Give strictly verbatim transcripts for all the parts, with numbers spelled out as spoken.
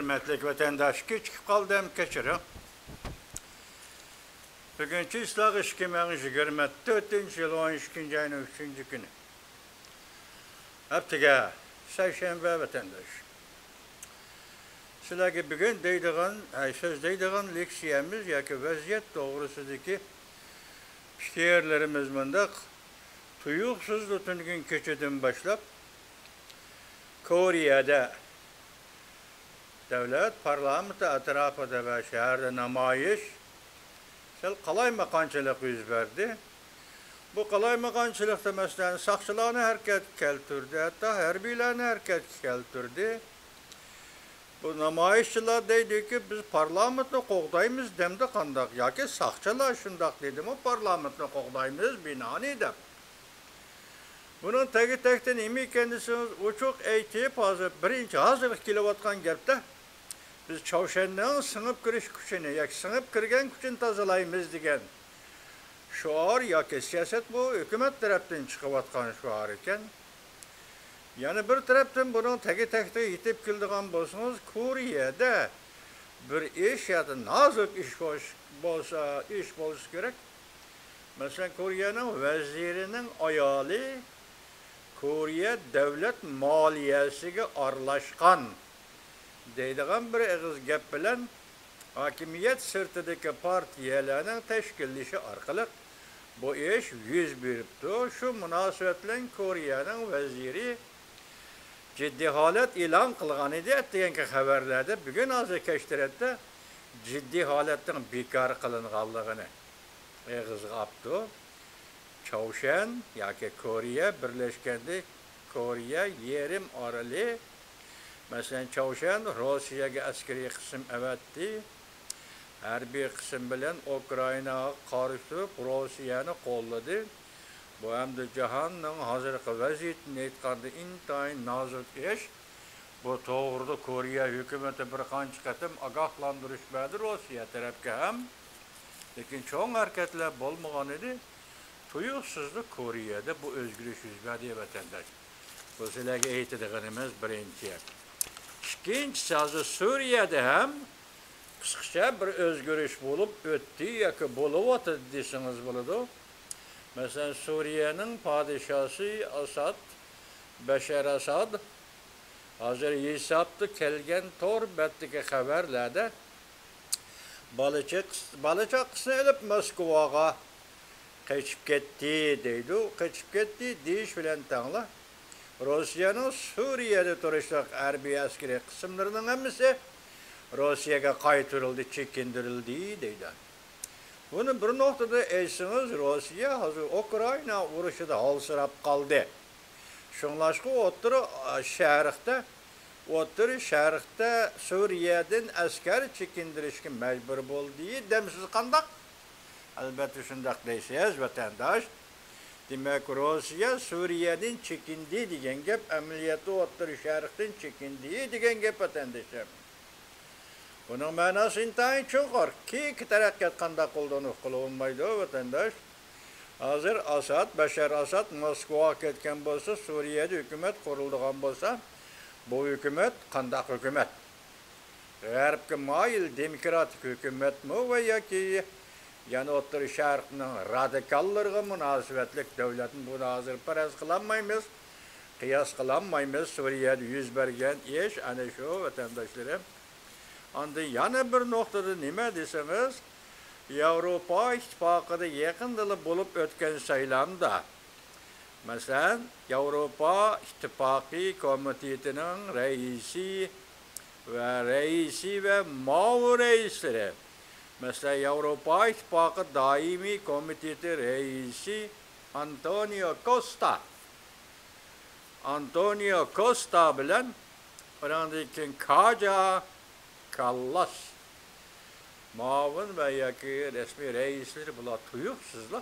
ھۆرمەتلىك ۋەتەنداش، كېچىكىپ قالدىم، كەچۈرۈڭ. بۈگۈن چىسلاق ئىككى مىڭ يىگىرمە تۆتىنچى يىل، ئون ئىككىنچى ئاينىڭ ئۈچىنچى كۈنى. ھەپتىگە سەيشەنبە، ۋەتەنداش. سىلەرگە بۈگۈن دەيدىغان، ئەي، سۆزلەيدىغان لېكسىيەمىز ياكى ۋەزىيەت توغرىسىدىكى پىكىرلىرىمىز مۇنداق. تۇيۇقسىزلا تۈنۈگۈن كېچىدىن باشلاپ كورېيەدە دۆلەت پارلامېنتى ئەتراپىدا ۋە شەھەردە نامايىش، سەل قالايمىقانچىلىق يۈز بەردى. بۇ قالايمىقانچىلىقتا، مەسىلەن، ساقچىلارنى ھەرىكەتكە كەلتۈردى، ھەتتا ھەربىيلەرنى ھەرىكەتكە كەلتۈردى. بۇ نامايىشچىلار دەيدۇكى، بىز پارلامېنتنى قوغدايمىز دەمدۇ قانداق؟ ياكى ساقچىلار شۇنداق دېدىمۇ، پارلامېنتنى قوغدايمىز، بىنانى دەپ. بۇنىڭ تەگى-تەكتى نېمە ئىكەن دېسىڭىز، ئوچۇق ئېيتىپ، ھازىر بىرىنچى ھازىرغا كېلىۋاتقان گەپتە، بىز چاۋشيەننىڭ سىڭىپ كىرىش كۈچىنى ياكى سىڭىپ كىرگەن كۈچىنى تازىلايمىز دېگەن شوئار ياكى سىياسەت بۇ ھۆكۈمەت تەرەپتىن چىقىۋاتقان شوئار ئىكەن. يەنە بىر تەرەپتىن بۇنىڭ تەگى-تەكتىگە يېتىپ كېلىدىغان بولسىڭىز، كورېيەدە بىر ئىش يا نازۇك ئىش بولۇش، بولسا، ئىش بولسا كېرەك. مەسىلەن، كورېيەنىڭ ۋەزىرىنىڭ ئايالى كورېيە دۆلەت مالىيەسىگە ئارىلاشقان دەيدىغان بىر ئېغىز گەپ بىلەن ھاكىمىيەت سىرتىدىكى پارتىيەلەرنىڭ تەشكىللىشى ئارقىلىق بۇ ئىش يۈز بېرىپتۇ. شۇ مۇناسىۋەت بىلەن كورېيەنىڭ ۋەزىرى جىددىي ھالەت ئېلان قىلغان ئىدى. ئەتىگەنكى خەۋەرلەردە، بۈگۈن ھازىر كەچتە رەتتە جىددىي ھالەتنىڭ بىكار قىلىنغانلىقىنى ئېغىزغا ئاپتۇ. چاۋشيەن ياكى كورېيە بىرلەشكەندە، كورېيە يېرىم ئارىلى، مەسىلەن، چاۋشيەن روسىيەگە ئەسكىرىي قىسىم ئەۋەتتى. ھەربىي قىسىم بىلەن ئۇكرائىناغا قارشى تۇرۇپ، روسىيەنى قوللىدى. بۇ ئەمدى جاھاننىڭ ھازىرقى ۋەزىيىتىنى ئېيتقاندا ئىنتايىن نازۇك ئىش. بۇ توغرىدا كورېيە ھۆكۈمىتى بىر قانچە قېتىم ئاگاھلاندۇرۇش بەردى روسىيە تەرەپكە ھەم. لېكىن چوڭ ھەرىكەتلەر بولمىغان ئىدى. تۇيۇقسىزلا كورېيەدە بۇ ئۆزگىرىش يۈز بەردى، ۋەتەنداش. بۇ سىلەرگە ئېيتىدىغىنىمىز بىرىنچى. ئىككىنچىسى، ھازىر سۈرىيەدە ھەم قىسقىچە بىر ئۆزگىرىش بولۇپ ئۆتتى ياكى بولۇۋاتىدۇ دېسىڭىز بولىدۇ. مەسىلەن، سۈرىيەنىڭ پادىشاسى ئاساد، بەشەر ئاساد، ھازىر ھېسابتا كەلگەن تور بەتتىكى خەۋەرلەردە بالا چېقىس-، بالا چاقىسىنى ئېلىپ موسكۋاغا قېچىپ كەتتى دەيدۇ. قېچىپ كەتتى دېيىش بىلەن تەڭلا، روسىيەنىڭ سۈرىيەدە تۇرۇشلۇق ھەربىي ئەسكىرىي قىسىملىرىنىڭ ھەممىسى روسىيەگە قايتۇرۇلدى، چېكىندۈرۈلدى دەيدۇ. بۇنى بىر نۇقتىدا ئېيتسىڭىز، روسىيە ھازىر ئۇكرائىنا ئۇرۇشىدا ھالسىراپ قالدى. شۇڭلاشقا ئوتتۇرا شەرقتە، ئوتتۇرا شەرقتە سۈرىيەدىن ئەسكەر چېكىندۈرۈشكە مەجبۇر بولدى دەمسىز قانداق؟ ئەلبەتتە شۇنداق دەيسىز، ۋەتەنداش. دېمەك، روسىيە سۈرىيەدىن چېكىندى دېگەن گەپ، ئەمەلىيەتتە ئوتتۇرا شەرقتىن چېكىندى دېگەن گەپ، ۋەتەندىشىم. بۇنىڭ مەناسى ئىنتايىن چوڭقۇر. كېيىنكى تەرەققىيات قانداق بولىدۇ، ئۇنى ئۇققىلى بولمايدۇ، ۋەتەنداش. ھازىر ئاساد، بەشەر ئاساد موسكۋاغا كەتكەن بولسا، سۈرىيەدە ھۆكۈمەت قۇرۇلىدىغان بولسا، بۇ ھۆكۈمەت قانداق ھۆكۈمەت؟ غەربكە مايىل دېموكراتىك ھۆكۈمەتمۇ ۋە ياكى يەنە ئوتتۇرا شەرقنىڭ رادىكاللىرىغا مۇناسىۋەتلىك دۆلەتنى، بۇنى ھازىر پەرەز قىلالمايمىز، قىياس قىلالمايمىز. سۈرىيەدە يۈز بەرگەن ئىش ئەنە شۇ، ۋەتەنداشلىرىم. ئاندىن يەنە بىر نۇقتىدا نېمە دېسىڭىز، ياۋروپا ئىتتىپاقىدا يېقىندىلا بولۇپ ئۆتكەن سايلامدا، مەسىلەن، ياۋروپا ئىتتىپاقى كومىتېتىنىڭ رەئىسى ۋە رەئىسى ۋە مۇئاۋىن رەئىسلىرى، مەسىلەن، ياۋروپا ئىتتىپاقى دائىمىي كومىتېتى رەئىسى ئانتونىيو كوستا، ئانتونىيو كوستا بىلەن ئۇنىڭدىن كېيىن كاجا كاللاس مۇئاۋىن ۋە ياكى رەسمىي رەئىسلىرى بۇلار تۇيۇقسىزلا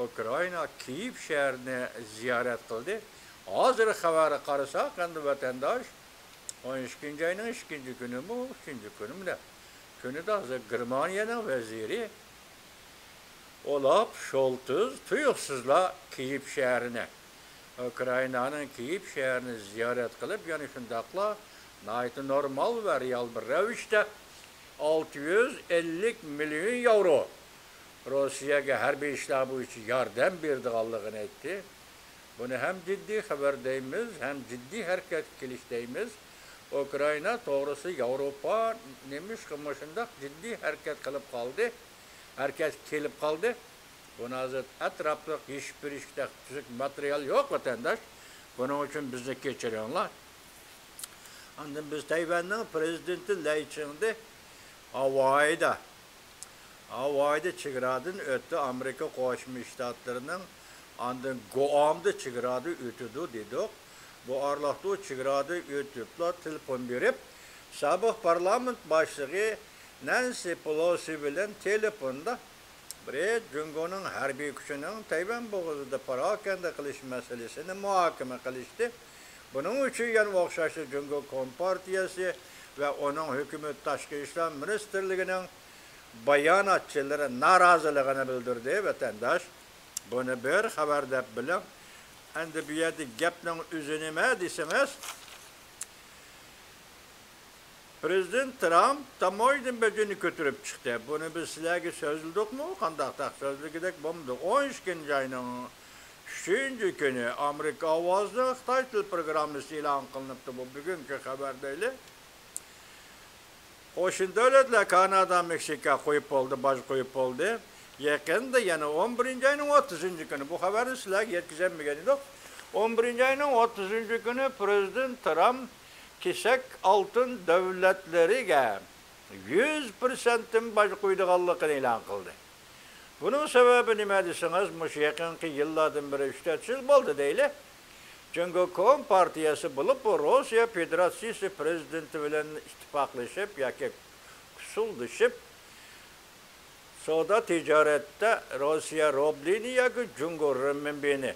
ئۇكرائىنا كىيېف شەھىرىنى زىيارەت قىلدى. ھازىر خەۋەرگە قارىساق، ئەمدى ۋەتەنداش، ئون ئىككىنچى ئاينىڭ ئىككىنچى كۈنىمۇ، ئۈچىنچى كۈنىمۇ دەپ، كۈنىدە ھازىر گېرمانىيەنىڭ ۋەزىرى ئولاف شولتىز تۇيۇقسىزلا كىيېف شەھىرىنى، ئۇكرائىنانىڭ كىيېف شەھىرىنى زىيارەت قىلىپ، يەنە شۇنداقلا ناھايىتى نورمال ۋە رېئال بىر رەۋىشتە ئالتە يۈز ئەللىك مىليون ياۋرو روسىيەگە ھەربىي ئىشلار بويىچە ياردەم بېرىدىغانلىقىنى ئېيتتى. بۇنى ھەم جىددىي خەۋەر دەيمىز، ھەم جىددىي ھەرىكەتكە كېلىش دەيمىز. ئۇكرائىنا توغرىسىدا ياۋروپا نېمىشقا مۇشۇنداق جىددىي ھەرىكەت قىلىپ قالدى؟ ھەرىكەتكە كېلىپ قالدى. بۇنى ھازىر ئەتراپلىق يېشىپ بېرىشكە تېخى تۈزۈك ماتېرىيال يوق، ۋەتەنداش. بۇنىڭ ئۈچۈن بىزنى كەچۈرۈڭلار. ئاندىن بىز تەيۋەننىڭ پرېزىدېنتى لەي چىڭدې ھاۋايدا، ھاۋايدا چېگرادىن ئۆتتى، ئامېرىكا قوشما شتاتلىرىنىڭ، ئاندىن گۇئامدا چېگرادا ئۆتىدۇ دېدۇق. بۇ ئارىلىقتا ئۇ چېگرادا ئۆتۈپلا تېلېفون بېرىپ، سابىق پارلامېنت باشلىقى نەنسى پېلوسى بىلەن تېلېفوندا بىرى جۇڭگونىڭ ھەربىي كۈچىنىڭ تەيۋەن بوغۇزىدا پاراكەندە قىلىش مەسىلىسىنى مۇھاكىمە قىلىشتى. بۇنىڭ ئۈچۈن يەنە ئوخشاشلا جۇڭگو كومپارتىيەسى ۋە ئۇنىڭ ھۆكۈمىتى تاشقى ئىشلار مىنىستىرلىكىنىڭ باياناتچىلىرى نارازىلىقىنى بىلدۈردى، ۋەتەنداش. بۇنى بىر خەۋەر دەپ بىلىڭ. ئەمدى بۇ يەردە گەپنىڭ ئۆزى نېمە دېسىڭىز، پرېزىدېنت ترامپ تاموژنا بېجىنى كۆتۈرۈپ چىقتى. بۇنى بىز سىلەرگە سۆزلىدۇقمۇ؟ قانداق تاق سۆزلىگۈدەك بولمىدى. ئون ئىككىنچى ئاينىڭ ئۈچىنچى كۈنى ئامېرىكا ئاۋازىنىڭ خىتاي تىل پروگراممىسى ئېلان قىلىنىپتۇ. بۇ بۈگۈنكى خەۋەر دەيلى. قوشنا دۆلەتلەر كانادا، مېكسىكا قويۇپ بولدى، باج قويۇپ بولدى. يېقىندا يەنە ئون بىرىنچى ئاينىڭ ئوتتۇزىنچى كۈنى بۇ خەۋەرنى سىلەرگە يەتكۈزەلمىگەن ئىدۇق. ئون بىرىنچى ئاينىڭ ئوتتۇزىنچى كۈنى پرېزىدېنت ترامپ كېسەك ئالتۇن دۆلەتلىرىگە يۈز پىرسەنتتىن باج قويىدىغانلىقىنى ئېلان قىلدى. بۇنىڭ سەۋەبى نېمە دېسىڭىز، مۇشۇ يېقىنقى يىللاردىن بېرى، ئۈچ تۆت يىل بولدى دەيلى، جۇڭگو كومپارتىيەسى بولۇپمۇ روسىيە فېدېراتسىيىسى پرېزىدېنتى بىلەن ئىتتىپاقلىشىپ ياكى ئۇسۇلدىشىپ، سودا تىجارەتتە روسىيە روبلىنى ياكى جۇڭگو رېنمىنبىنى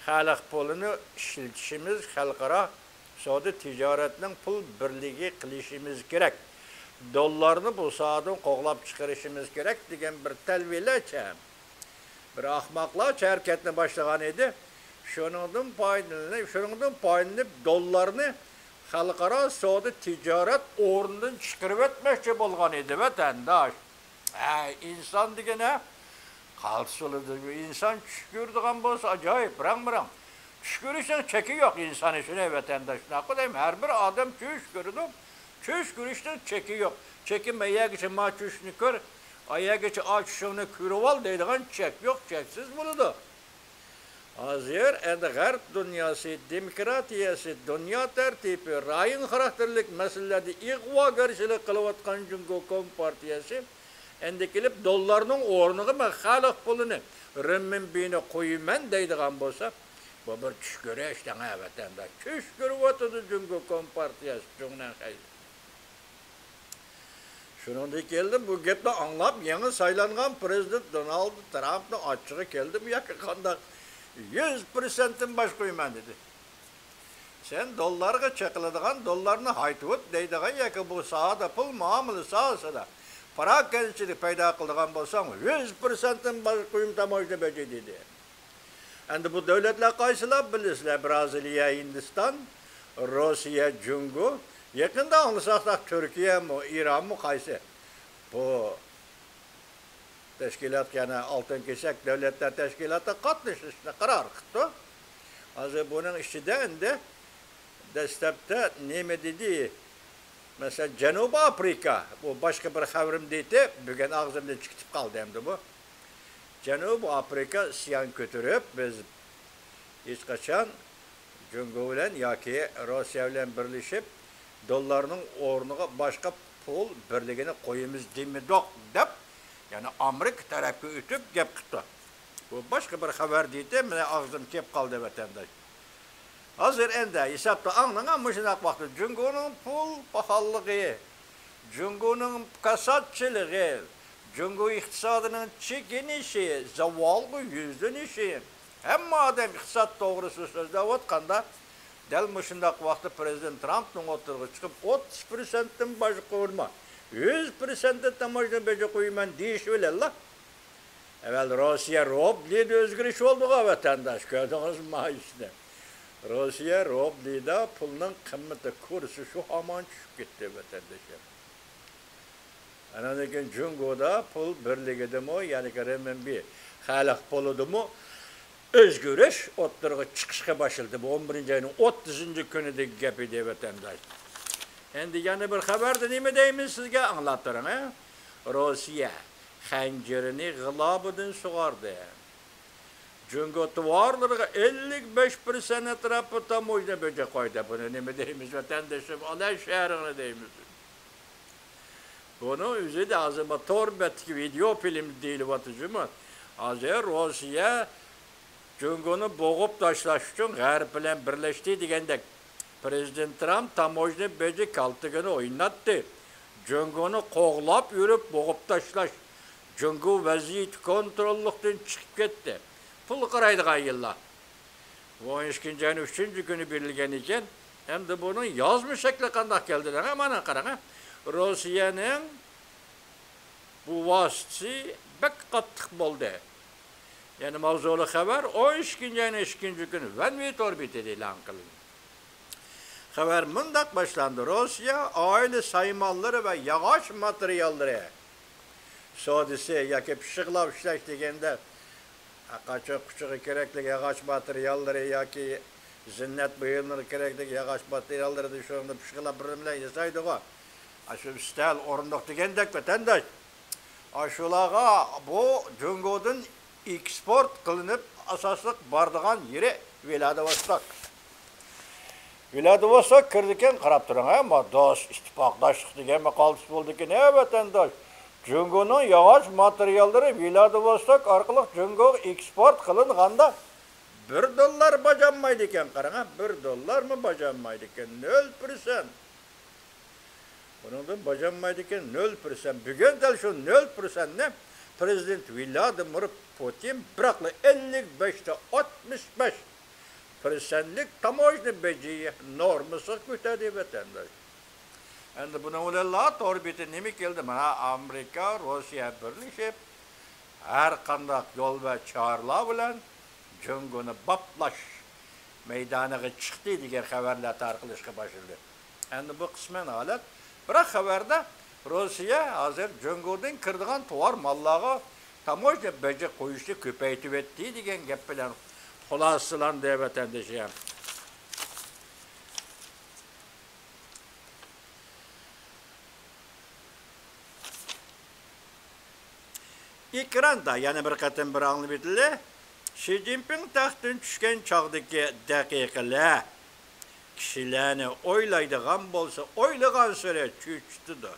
خەلق پۇلىنى ئىشلىتىشىمىز، خەلقئارا سودا تىجارەتنىڭ پۇل بىرلىكى قىلىشىمىز كېرەك. دوللارنى بۇ ساھەدىن قوغلاپ چىقىرىشىمىز كېرەك دېگەن بىر تەلۋىلەرچە، بىر ئاخماقلارچە ھەرىكەتنى باشلىغان ئىدى. شۇنىڭدىن پايدىلىنىپ، شۇنىڭدىن پايدىلىنىپ دوللارنى خەلقئارا سودا تىجارەت ئورنىدىن چىقىرىۋەتمەكچى بولغان ئىدى، ۋەتەنداش. ھە، ئىنسان دېگەن ھە، قالتىس بولىدۇ. ئىنسان چۈش كۆرىدىغان بولسا ئاجايىپ، بىراڭ، بىراڭ. چۈش كۆرۈشنىڭ چېكى يوق ئىنسان ئۈچۈن، ھەي ۋەتەنداش. شۇنداققۇ دەيمەن، ھەر بىر ئادەم چۈش كۆرىدۇ. چۈش كۆرۈشنىڭ چېكى يوق. چېكىم ئەيەرگىچە ما چۈشنى كۆر، ئەيەرگىچە ئا چۈشۈڭنى كۆرۈۋال دەيدىغان چەك يوق، چەكسىز بولىدۇ. ھازىر ئەندى غەرب دۇنياسى، دېموكراتىيەسى، دۇنيا تەرتىپى، رايون خاراكتېرلىك مەسىلىلەردە ئىغۋاگەرچىلىك قىلىۋاتقان جۇڭگو كومپارتىيەسى ئەندى كېلىپ دوللارنىڭ ئورنىغا مەن خەلق پۇلىنى، رېنمىنبىنى قويىمەن دەيدىغان بولسا، بۇ بىر چۈش كۆرۈش دەڭە ۋەتەنداش. چۈش كۆرۈۋاتىدۇ جۇڭگو كومپارتىيەسى جۇڭنەن خەيزى. شۇنىڭدىن كېيىن بۇ گەپنى ئاڭلاپ، يېڭى سايلانغان پرېزىدېنت دونالد ترامپنىڭ ئاچچىقى كەلدىمۇ ياكى قانداق؟ يۈز پىرسەنتتىن باج قويىمەن دېدى. سەن دوللارغا چېقىلىدىغان، دوللارنى ھايتىۋېت دەيدىغان ياكى بۇ ساھەدە، پۇل مۇئامىلە ساھەسىدە پاراكەندىچىلىك پەيدا قىلىدىغان بولساڭ، يۈز پىرسەنتتىن باج قويۇم تاموژنا بېجى دېدى. ئەمدى بۇ دۆلەتلەر قايسىلار بىلىسىلەر؟ برازىلىيە، ھىندىستان، روسىيە، جۇڭگو. يېقىندا ئاڭلىساق، تۈركىيەمۇ، ئىرانمۇ قايسى؟ بۇ تەشكىلاتقا، يەنى ئالتۇن كېسەك دۆلەتلەر تەشكىلاتىغا قاتنىشىشنى قارار قىپتۇ. ھازىر بۇنىڭ ئىچىدە ئەمدى دەسلەپتە نېمە دېدى؟ مەسىلەن، جەنۇبىي ئافرىقا، بۇ باشقا بىر خەۋىرىم دېيتتى، بۈگۈن ئاغزىمدىن چىقىپ قالدى ئەمدى بۇ. جەنۇبىي ئافرىقا ئىسيان كۆتۈرۈپ، بىز ھېچقاچان جۇڭگو بىلەن ياكى روسىيە بىلەن بىرلىشىپ، دوللارنىڭ ئورنىغا باشقا پۇل بىرلىكىنى قويىمىز دېمىدۇق، دەپ، يەنى ئامېرىكا تەرەپكە ئۆتۈپ گەپ قىپتۇ. بۇ باشقا بىر خەۋەر دېيتتى، مېنىڭ ئاغزىم كېلىپ قالدى، ۋەتەنداش. ھازىر ئەندى ھېسابتا ئاڭلىڭا، مۇشۇنداق ۋاقىتتا جۇڭگونىڭ پۇل پاخاللىقى، جۇڭگونىڭ كاساتچىلىقى، جۇڭگو ئىقتىسادىنىڭ چېكىنىشى، زاۋالغا يۈزلىنىشى، ھەممە ئادەم ئىقتىساد توغرىسىدا سۆزلەۋاتقاندا، دەل مۇشۇنداق ۋاقىتتا پرېزىدېنت ترامپنىڭ ئوتتۇرىغا چىقىپ، ئوتتۇز پىرسەنتتىن باج قويما، يۈز پىرسەنتتىن تاموژنا بېجى قويىمەن دېيىشى بىلەنلا، ئەۋەل روسىيە روبلىدا ئۆزگىرىش بولدىغۇ، ۋەتەنداش، كۆردىڭىزمۇ ما ئىشنى؟ روسىيە روبلىدا پۇلنىڭ قىممىتى، كۇرسى شۇ ھامان چۈشۈپ كەتتى، ۋەتەندىشىم. ئاندىن كېيىن جۇڭگودا پۇل بىرلىكىدىمۇ، يەنى رېمىنبى خەلق پۇلىدىمۇ ئۆزگىرىش ئوتتۇرىغا چىقىشقا باشلىدى. بۇ ئون بىرىنچى ئاينىڭ ئوتتۇزىنچى كۈنىدىكى گەپ ئىدى، ۋەتەنداش. ئەمدى يەنە بىر خەۋەردە نېمە دەيمىز سىزگە، ئاڭلاپ تۇرۇڭ، ھە؟ روسىيە خەنجىرىنى غىلابىدىن سۇغاردى. جۇڭگو تاۋارلىرىغا ئەللىك بەش پىرسەنت ئەتراپىدا تاموژنا بېجى قويدى. بۇنى نېمە دەيمىز، ۋەتەندىشىم؟ ئانا شەھىرىڭنى دەيمىز. بۇنىڭ ئۆزىدە ھازىر بۇ تور بەتتىكى ۋىدېئو فىلىم دېيىلىۋاتىدۇ جۇمۇ. ھازىر روسىيە جۇڭگونى بوغۇپ تاشلاش ئۈچۈن غەرب بىلەن بىرلەشتى دېگەندەك، پىرېزىدېنت ترامپ تاموژنا بېجى كالتىكىنى ئويناتتى. جۇڭگونى قوغلاپ يۈرۈپ بوغۇپ تاشلاش. جۇڭگو ۋەزىيىتى كونتروللۇقتىن چىقىپ كەتتى. پۇلغا قارايدىغان يىللار. بۇ ئون ئىككىنچى ئاينىڭ ئۈچىنچى كۈنى بېرىلگەن ئىكەن. ئەمدى بۇنىڭ يازما شەكلى قانداق كەلدى دەڭە، مانا قاراڭە. روسىيەنىڭ بۇ ۋاسىتىسى بەك قاتتىق بولدى. يەنە ماۋزۇلۇق خەۋەر ئون ئىككىنچى ئاينىڭ ئىككىنچى كۈنى ۋەنۋى تور بېتىدە ئېلان قىلىندى. خەۋەر مۇنداق باشلاندى: روسىيە ئائىلە سايمانلىرى ۋە ياغاچ ماتېرىياللىرى سودىسى ياكى پىششىقلاپ ئىشلەش دېگەندە، قاچا-قۇچىغا كېرەكلىك ياغاچ ماتېرىياللىرى ياكى زىننەت بۇيۇملىرىغا كېرەكلىك ياغاچ ماتېرىياللىرىنى شۇنى پىششىقلاپ بىر بىلەن ياسايدىغۇ. ئاشۇ ئۈستەل، ئورۇندۇق دېگەندەك، ۋەتەنداش. ئاشۇلارغا بۇ جۇڭگودىن ئېكسپورت قىلىنىپ، ئاساسلىق بارىدىغان يېرى ۋىلادىۋوستوك. ۋىلادىۋوستوك كىرىدىكەن، قاراپ تۇرۇڭ، ھە، ما دوست، ئىتتىپاقداشلىق دېگەن ماقالىسى بولىدىكەن، ھە، ۋەتەنداش. جۇڭگونىڭ ياغاچ ماتېرىياللىرى ۋىلادىۋوستوك ئارقىلىق جۇڭگوغا ئېكسپورت قىلىنغاندا، بىر دوللار باجانمايدىكەن، قاراڭ، ھە، بىر دوللارمۇ باجانمايدىكەن، نۆل پىرسەنت. ئۇنىڭدىن باجانمايدىكەن، نۆل پىرسەنت. بۈگۈن دەل شۇ نۆل پىرسەنتنى پىرېزىدېنت ۋلادىمىر پۇتىن بىراقلا ئەللىك بەشتە ئاتمىش بەش پىرسەنتلىك تاموژنا بېجى نورمىسىغا كۆتەردى، ۋەتەنداش. ئەمدى بۇنىڭ بىلەنلا تور بېتى نېمە كەلدى؟ مانا، ئامېرىكا، روسىيە بىرلىشىپ، ھەر قانداق يول ۋە چارىلەر بىلەن جۇڭگونى باپلاش مەيدانىغا چىقتى دېگەن خەۋەرلەر تارقىلىشقا باشلىدى. ئەمدى بۇ قىسمەن ھالەت. بىراق خەۋەردە روسىيە ھازىر جۇڭگودىن كىرىدىغان تاۋار ماللارغا تاموژنا بېجى قويۇشنى كۆپەيتىۋەتتى دېگەن گەپ بىلەن خۇلاسىلاندى، ۋەتەندىشىم. ئېكراندا يەنە بىر قېتىم بىر ئاڭلىۋېتىلى. شى جىنپىڭ تەختتىن چۈشكەن چاغدىكى دەقىقىلەر كىشىلەرنى ئويلايدىغان بولسا، ئويلىغانسېرى چۆچۈتىدۇ.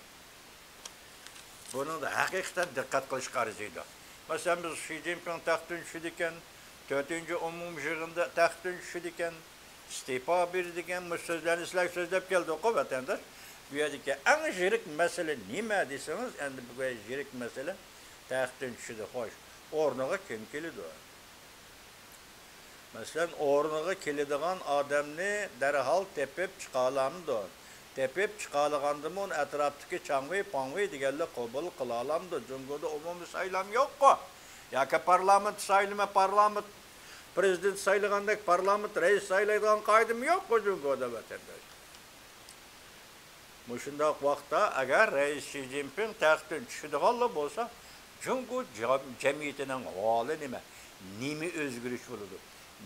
بۇنىڭدا ھەقىقەتەن دىققەت قىلىشقا ئەرزىيدۇ. مەسىلەن، بىز شى جىنپىڭ تەختتىن چۈشىدىكەن، تۆتىنچى ئومۇمىي يىغىندا تەختتىن چۈشىدىكەن، ئىستېپا بېرىدىكەن، مۇشۇ سۆزلەرنى سىلەر سۆزلەپ كەلدىكقۇ، ۋەتەنداش. بۇ يەردىكى ئەڭ يىرىك مەسىلە نېمە دېسىڭىز، ئەمدى بۇ يىرىك مەسىلە تەختتىن چۈشىدۇ، خوش. ئورنىغا كىم كېلىدۇ؟ مەسىلەن، ئورنىغا كېلىدىغان ئادەمنى دەرھال تېپىپ چىقالامدۇ؟ تېپىپ چىقالىغاندىمۇ ئۇنى ئەتراپتىكى چاڭۋېي، پاڭۋېي دېگەنلەر قوبۇل قىلالامدۇ؟ جۇڭگودا ئومۇمىي سايلام يوققۇ. ياكى پارلامېنت سايلىمى، پارلامېنت پىرېزىدېنت سايلىغاندەك پارلامېنت رەئىس سايلايدىغان قائىدىمۇ يوققۇ جۇڭگودا، ۋەتەنداش. مۇشۇنداق ۋاقىتتا، ئەگەر رەئىس شى جىنپىڭ تەختتىن چۈشىدىغانلا بولسا، جۇڭگو جام-، جەمئىيىتىنىڭ ھالى نېمە؟ نېمە ئۆزگىرىش بولىدۇ؟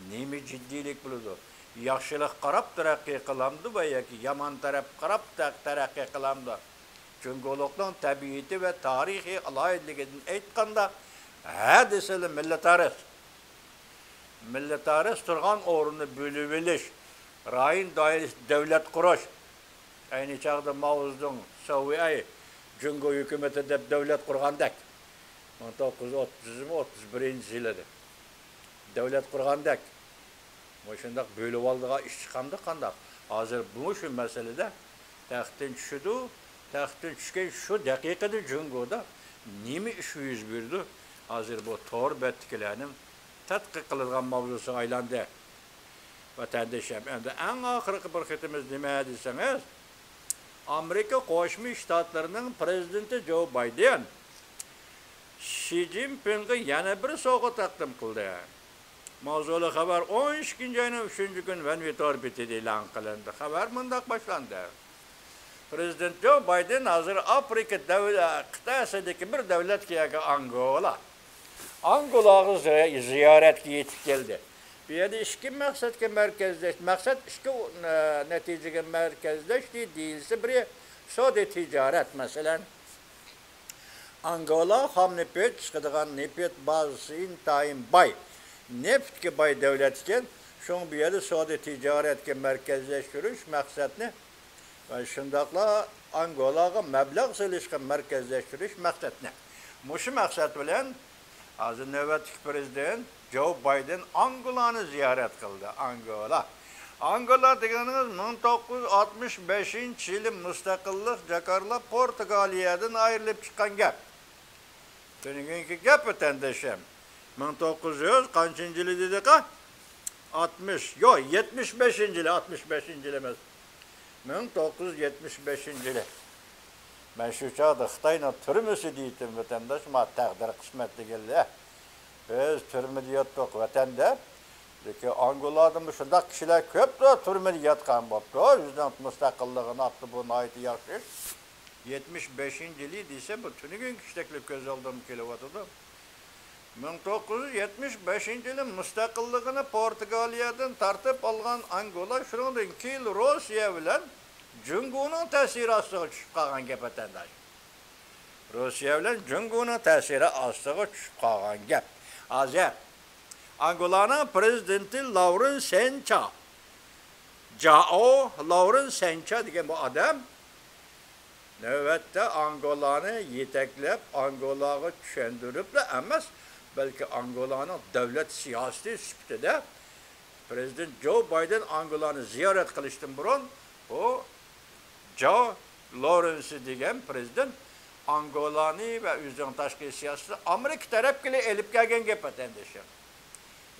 نېمە جىددىيلىك بولىدۇ؟ ياخشىلىق قاراپ تەرەققىي قىلامدۇ ۋە ياكى يامان تەرەپ قاراپ تە-، تەرەققىي قىلامدۇ؟ جۇڭگولۇقنىڭ تەبىئىتى ۋە تارىخىي ئالاھىدىلىكىدىن ئېيتقاندا، ھە دېسىلا مىللەتئارا مىللەتئارا تۇرغان ئورۇننى بۆلۈۋېلىش، رايون دائىرىسىدە دۆلەت قۇرۇش. ئەينى چاغدا ماۋزېدۇڭ، سوۋېي، جۇڭگو ھۆكۈمىتى دەپ دۆلەت قۇرغاندەك. مىڭ توققۇز يۈز ئوتتۇزمۇ، ئوتتۇز بىرىنچى يىلىدا دۆلەت قۇرغاندەك. مۇشۇنداق بۆلۈۋالىدىغان ئىش چىقامدۇ قانداق؟ ھازىر مۇشۇ مەسىلىدە تەختتىن چۈشىدۇ، تەختتىن چۈشكەن شۇ دەقىقىدە جۇڭگودا نېمە ئىش يۈز بېرىدۇ؟ ھازىر بۇ تور بەتتىكىلەرنىڭ تەتقىق قىلىدىغان ماۋزۇسىغا ئايلاندى. ۋەتەندىشىم، ئەمدى ئەڭ ئاخىرقى بىر خېتىمىز نېمە دېسىڭىز، ئامېرىكا قوشما شتاتلىرىنىڭ پىرېزىدېنتى جو بايدېن شى جىنپىڭغا يەنە بىر سوۋغا تەقدىم قىلدى. ماۋزۇلۇق خەۋەر ئون ئىككىنچى ئاينىڭ ئۈچىنچى كۈنى ۋەنۋى تور بېتىدە ئېلان قىلىندى. خەۋەر مۇنداق باشلاندى. پىرېزىدېنت جو بايدېن ھازىر ئافرىكا دەۋ-، قىتئەسىدىكى بىر دەۋلەتكە ياكى ئانگولا. ئانگولاغا زىيا-، زىيارەتكە يېتىپ كەلدى. بۇ يەردە ئىككى مەقسەتكە مەركەزلەش-، مەقسەت ئىككى، ئە، نەتىجىگە مەركەزلەشتى دېيىلسە، بىرى سودا تىجارەت، مەسىلەن، ئانگولا خام نېفىت چىقىدىغان نېفىت بازىسى ئىنتايىن باي. نېفىتكە باي دۆلەت ئىكەن، شۇڭا بۇ يەردە سودا تىجارەتكە مەركەزلەشتۈرۈش مەقسەتنى ۋە شۇنداقلا ئانگولاغا مەبلەغ سېلىشقا مەركەزلەشتۈرۈش مەقسەتنى. مۇشۇ مەقسەت بىلەن ھازىر نۆۋەتتىكى پىرېزىدېنت جو بايدېن ئانگولانى زىيارەت قىلدى. ئانگولا. ئانگولا دېگىنىڭىز مىڭ توققۇز يۈز ئاتمىش بەشىنچى يىلى مۇستەقىللىق جاكارلاپ، پورتۇگالىيەدىن ئايرىلىپ چىققان گەپ. تۈنۈگۈنكى گەپ، ۋەتەندىشىم. مىڭ توققۇز يۈز قانچىنچى يىلى دېدىقا؟ ئاتمىش، يوق، يەتمىش بەشىنچى يىلى، ئاتمىش بەشىنچى يىلى ئەمەس. مىڭ توققۇز يۈز يەتمىش بەشىنچى يىلى. مەن شۇ چاغدا خىتاينىڭ تۈرمىسى دېيىتتىم، ۋەتەنداش، ما تەقدىر قىسمەت دېگەنلەر. بىز تۈرمىدە ياتتۇق، ۋەتەندە. لېكىن ئانگولادىمۇ شۇنداق كىشىلەر كۆپتۇ، تۈرمىدە ياتقان بوپتۇ. ئۆزىنىڭ مۇستەقىللىقىنى ئاپتۇ، بۇ ناھايىتى ياخشى. يەتمىش بەشىنچى يىلى دېسە، بۇ تۈنۈگۈنكى كىشىدەكلا كۆز ئالدىمغا كېلىۋاتىدۇ. مىڭ توققۇز يۈز يەتمىش بەشىنچى يىلى مۇستەقىللىقىنى پورتۇگالىيەدىن تارتىپ ئالغان ئانگولا شۇنىڭدىن كېيىن روسىيە بىلەن جۇڭگونىڭ تەسىرى ئاستىغا چۈشۈپ قالغان گەپ، ۋەتەنداش. روسىيە بىلەن جۇڭگونىڭ تەسىرى ئاستىغا چۈشۈپ قالغان گەپ. ھازىر ئانگولانىڭ پىرېزىدېنتى لاۋرېنسىنچا، جاۋ لاۋرېنسىنچا دېگەن بۇ ئادەم نۆۋەتتە ئانگولانى يېتەكلەپ، ئانگولاغا چۈشەندۈرۈپلا ئەمەس، بەلكى ئانگولانىڭ دۆلەت سىياسىتى سۈپىتىدە پىرېزىدېنت جو بايدېن ئانگولانى زىيارەت قىلىشتىن بۇرۇن، بۇ جاۋ لورېنسى دېگەن پىرېزىدېنت ئانگولانى ۋە ئۆزىنىڭ تاشقى سىياسىتىنى ئامېرىكا تەرەپكىلا ئېلىپ كەلگەن گەپ، ۋەتەندىشىم.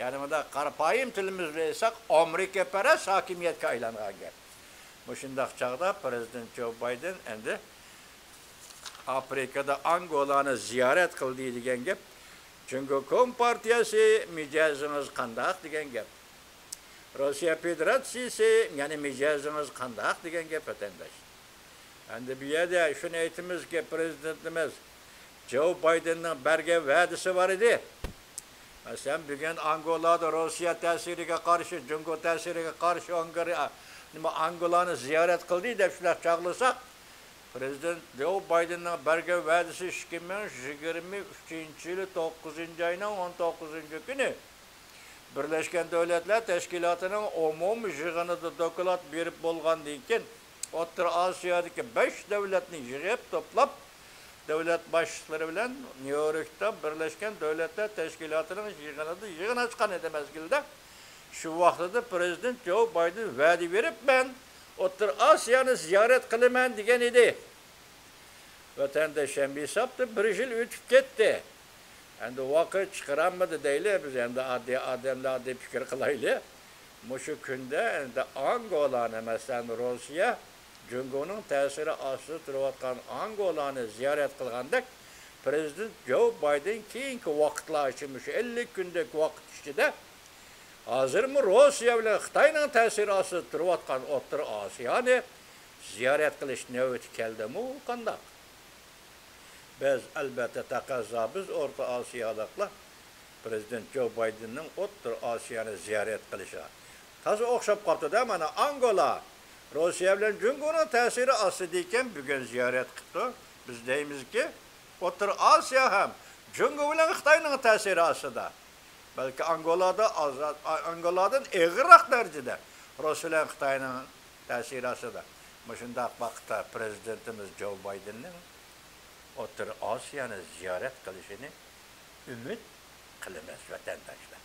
يەنى مۇنداق قارىپايىم تىلىمىز بىلەن ئېيتساق، ئامېرىكىپەرەس ھاكىمىيەتكە ئايلانغان گەپ. مۇشۇنداق چاغدا پىرېزىدېنت جو بايدېن ئەمدى ئافرىكىدا ئانگولانى زىيارەت قىلدى دېگەن گەپ. جۇڭگو كومپارتىيەسى، مىجەزىڭىز قانداق دېگەن گەپ. روسىيە فېدېراتسىيىسى، يەنى مىجەزىڭىز قانداق دېگەن گەپ، ۋەتەنداش. ئەمدى بۇ يەردە شۇنى ئېيتىمىزكى، پىرېزىدېنتىمىز جو بايدېننىڭ بەرگەن ۋەدىسى بار ئىدى. مەسىلەن، بۈگۈن ئانگولادا روسىيە تەسىرىگە قارشى، جۇڭگو تەسىرىگە قارشى ئانگرا-، نېمە، ئانگولانى زىيارەت قىلدى دەپ شۇنداق چاغلىساق، پىرېزىدېنت جو بايدېننىڭ بەرگەن ۋەدىسى ئىككى مىڭ يىگىرمە ئۈچىنچى يىلى توققۇزىنچى ئاينىڭ ئون توققۇزىنچى كۈنى بىرلەشكەن دۆلەتلەر تەشكىلاتىنىڭ ئومۇمىي يىغىنىدا دوكلات بېرىپ بولغاندىن كېيىن، ئوتتۇرا ئاسىيادىكى بەش دۆلەتنى يىغىپ توپلاپ، دۆلەت باشلىقلىرى بىلەن نيۇ يوركتا بىرلەشكەن دۆلەتلەر تەشكىلاتىنىڭ يىغىنىدا يىغىن ئاچقان ئىدى مەزگىلدە. شۇ ۋاقتىدا پىرېزىدېنت جو بايدېن ۋەدە بېرىپ، مەن ئوتتۇرا ئاسىيانى زىيارەت قىلىمەن دېگەن ئىدى. ۋەتەنداش، ھەم ھېسابتا بىر يىل ئۆتۈپ كەتتى. ئەمدى ۋاقىت چىقىرالمىدى دەيلى، بىز ئەمدى ئاددىي ئادەملەر ئاددىي پىكىر قىلايلى. مۇشۇ كۈندە ئەمدى ئانگولانى، مەسىلەن، روسىيە جۇڭگونىڭ تەسىرى ئاستىدا تۇرۇۋاتقان ئانگولانى زىيارەت قىلغاندەك، پىرېزىدېنت جو بايدېن كېيىنكى ۋاقىتلار ئىچىدە، مۇشۇ ئەللىك كۈندەك ۋاقىت ئىچىدە ھازىرمۇ روسىيە بىلەن خىتاينىڭ تەسىرى ئاستىدا تۇرۇۋاتقان ئوتتۇرا ئاسىيانى زىيارەت قىلىش نۆۋىتى كەلدىمۇ قانداق؟ بىز، ئەلۋەتتە، تەقەززابىز ئورتا ئاسىيالىقلار پىرېزىدېنت جو بايدېننىڭ ئوتتۇرا ئاسىيانى زىيارەت قىلىشىغا. تازا ئوخشاپ قاپتۇ-دە، مانا، ئانگولا روسىيە بىلەن جۇڭگونىڭ تەسىرى ئاستىدا ئىكەن، بۈگۈن زىيارەت قىپتۇ. بىز دەيمىزكى، ئوتتۇرا ئاسىيا ھەم جۇڭگو بىلەن خىتاينىڭ تەسىرى ئاستىدا. بەلكى ئانگولادا ئازاد، ئانگولادىن ئېغىرراق دەرىجىدە رۇس بىلەن خىتاينىڭ تەسىرى ئاستىدا. مۇشۇنداق ۋاقىتتا پىرېزىدېنتىمىز جو بايدېننىڭ ئوتتۇرا ئاسىيانى زىيارەت قىلىشىنى ئۈمىد قىلىمىز، ۋەتەنداشلار.